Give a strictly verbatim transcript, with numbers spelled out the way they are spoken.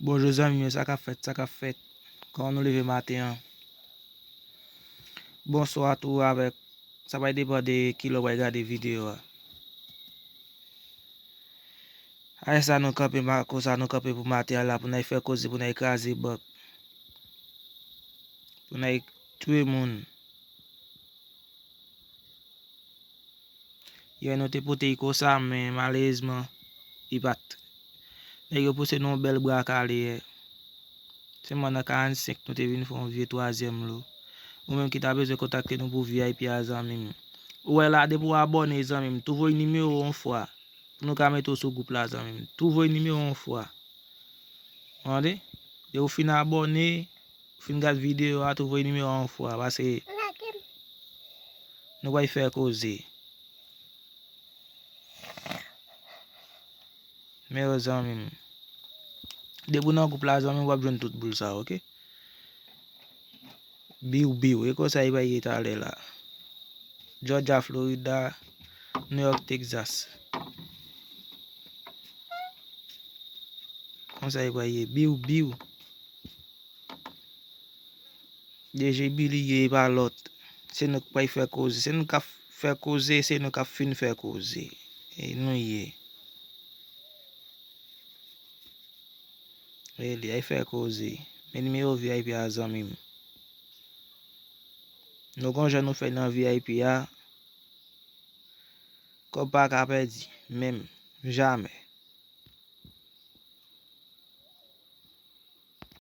Bonjou zanmi yo, sa k ap fèt, sa k ap fèt? Kòman nou leve maten an? Bonswa tou avèk, sa pral depann de kilè w pral gade videyo a. Ay sa nou kanpe, ma-, konsa nou kanpe pou maten an la, pou n al fè koze, pou n al kraze bank. Pou n al twe moun. Yè nou te pote l konsa, men malerezman, li pa t. Nèg yo pouse nou yon bèl bra kale yè. Sèlman nan karannsenk nou te vin fè yon vye twazyèm lo. Ou menm ki ta bezwen kontakte nou pou V I P a, zanmi m. Ou wè la, depi w abòne, zanmi m, tou voye nimewo w yon fwa. Pou nou ka mete w sou gwoup la, zanmi m. Tou voye nimewo w yon fwa. Tande? Depi w fin abòne, ou fin gad videyo a, tou voye nimewo a yon fwa, paske nou pral fè koze. Men yo zanmi m. Depi w nan gwoup la, zanmi m, w ap jwenn tout boul sa, oke? Biw, biw. E konsa li pral ye talè la. Georgia, Florida, New York, Texas. Konsa li pral ye. Biw, biw. D J Billy ye, e pa lòt. Se nou k pral fè koze. Se nou k ap fè koze, se nou k ap fin fè koze. E nou ye. E li, al fè koze. Men nimewo V I P a, zanmi m. Nou gon jan nou fè nan V I P a. Kòb pa ka pèdi, menm. Jamè.